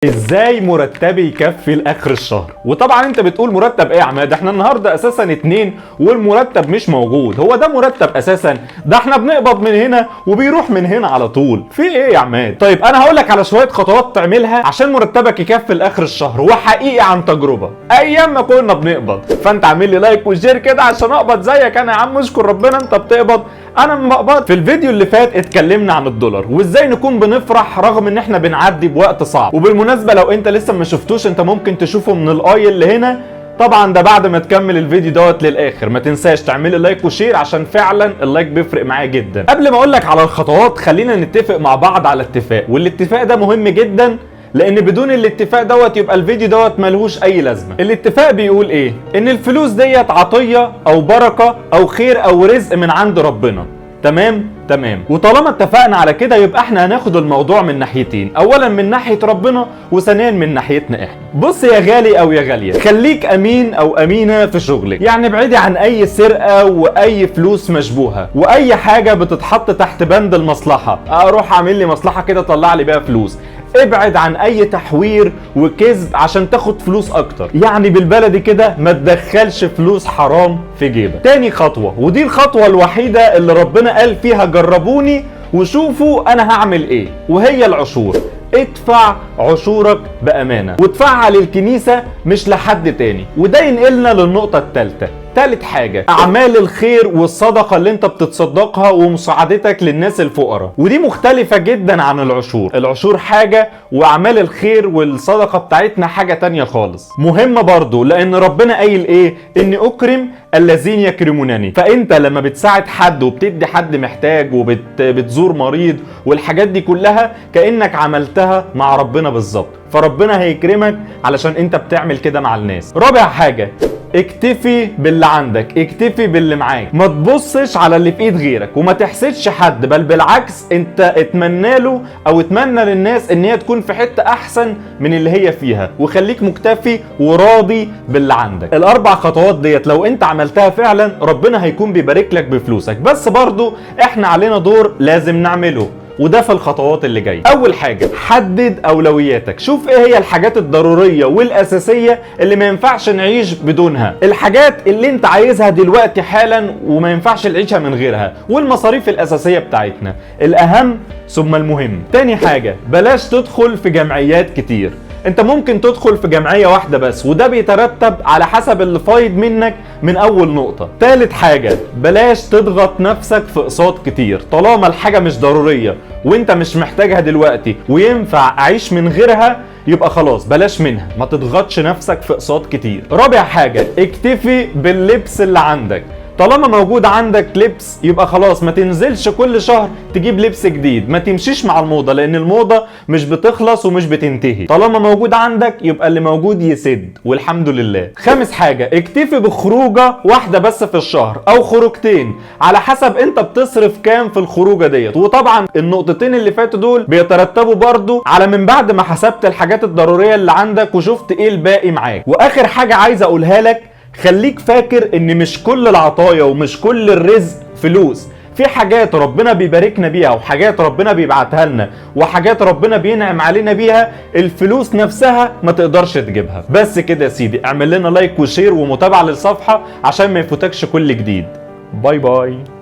ازاي مرتبي يكفي لاخر الشهر؟ وطبعا انت بتقول مرتب ايه يا عماد؟ احنا النهارده اساسا 2 والمرتب مش موجود. هو ده مرتب اساسا؟ ده احنا بنقبض من هنا وبيروح من هنا على طول. في ايه يا عماد؟ طيب انا هقول لك على شوية خطوات تعملها عشان مرتبك يكفي لاخر الشهر، وحقيقي عن تجربه ايام ما كنا بنقبض. فانت اعمل لي like و share كده عشان اقبض زيك. انا يا عم اشكر ربنا انت بتقبض، انا ما بقبض. في الفيديو اللي فات اتكلمنا عن الدولار وازاي نكون بنفرح رغم ان احنا بنعدي بوقت صعب. وبالمناسبة لو انت لسه ما شفتوش انت ممكن تشوفه من ال i اللي هنا. طبعا ده بعد ما تكمل الفيديو دوت للاخر. ما تنساش تعمل like و share عشان فعلا ال like بيفرق معايا جدا. قبل ما اقول لك على الخطوات خلينا نتفق مع بعض على اتفاق، والاتفاق ده مهم جدا لان بدون الاتفاق دوت يبقى الفيديو دوت ملهوش اي لازمه. الاتفاق بيقول ايه؟ ان الفلوس ديت عطية او بركة او خير او رزق من عند ربنا. تمام تمام. وطالما اتفقنا على كده يبقى احنا هناخد الموضوع من ناحيتين، اولا من ناحية ربنا وثانيا من ناحيتنا احنا. بص يا غالي او يا غالية، خليك امين او امينه في شغلك، يعني ابعدي عن اي سرقه واي فلوس مشبوهة واي حاجة بتتحط تحت بند المصلحة. اروح اعمل لي مصلحة كده طلع لي بيها فلوس. ابعد عن اي تحوير وكذب عشان تاخد فلوس اكتر، يعني بالبلدي كده ما تدخلش فلوس حرام في جيبك. تاني خطوة، ودي الخطوة الوحيدة اللي ربنا قال فيها جربوني وشوفوا انا هعمل ايه، وهي العشور. ادفع عشورك بأمانة وادفعها للكنيسة مش لحد تاني. وده ينقلنا للنقطة الثالثة. تالت حاجة، أعمال الخير والصدقة اللي انت بتتصدقها ومساعدتك للناس الفقراء، ودي مختلفة جدا عن العشور. العشور حاجة وأعمال الخير والصدقة بتاعتنا حاجة تانية خالص. مهمة برضو لأن ربنا قايل ايه؟ إني أكرم الذين يكرمونني. فأنت لما بتساعد حد وبتدي حد محتاج وبتزور مريض والحاجات دي كلها كأنك عملتها مع ربنا بالظبط، فربنا هيكرمك علشان انت بتعمل كده مع الناس. رابع حاجة، اكتفي باللي عندك، اكتفي باللي معاك، ما تبصش على اللي في ايد غيرك وما تحسدش حد، بل بالعكس انت اتمنى له او اتمنى للناس ان هي تكون في حتة احسن من اللي هي فيها، وخليك مكتفي وراضي باللي عندك. الاربع خطوات ديت لو انت عملتها فعلا ربنا هيكون بيبارك لك بفلوسك. بس برضو احنا علينا دور لازم نعمله، وده في الخطوات اللي جاية. اول حاجة، حدد اولوياتك. شوف ايه هي الحاجات الضرورية والاساسيه اللي ما ينفعش نعيش بدونها، الحاجات اللي انت عايزها دلوقتي حالا وما ينفعش نعيشها من غيرها، والمصاريف الاساسية بتاعتنا، الاهم ثم المهم. تاني حاجة، بلاش تدخل في جمعيات كتير. انت ممكن تدخل في جمعية واحدة بس، وده بيترتب على حسب اللي فايض منك من اول نقطة. تالت حاجة، بلاش تضغط نفسك في اقساط كتير. طالما الحاجة مش ضرورية وانت مش محتاجها دلوقتي وينفع اعيش من غيرها يبقى خلاص بلاش منها، ما تضغطش نفسك في اقساط كتير. رابع حاجة، اكتفي باللبس اللي عندك. طالما موجود عندك لبس يبقى خلاص ما تنزلش كل شهر تجيب لبس جديد، ما تمشيش مع الموضة لان الموضة مش بتخلص ومش بتنتهي. طالما موجود عندك يبقى اللي موجود يسد والحمد لله. خامس حاجة، اكتفي بخروجة واحدة بس في الشهر او خروجتين على حسب انت بتصرف كام في الخروجة ديت. وطبعا النقطتين اللي فاتوا دول بيترتبوا برضو على من بعد ما حسبت الحاجات الضرورية اللي عندك وشفت ايه الباقي معاك. واخر حاجة عايز اقولها لك، خليك فاكر ان مش كل العطايا ومش كل الرزق فلوس. في حاجات ربنا بيباركنا بيها وحاجات ربنا بيبعتها لنا وحاجات ربنا بينعم علينا بيها الفلوس نفسها ما تقدرش تجيبها. بس كده يا سيدي، اعمل لنا like و share ومتابعة للصفحة عشان ما يفوتكش كل جديد. bye bye.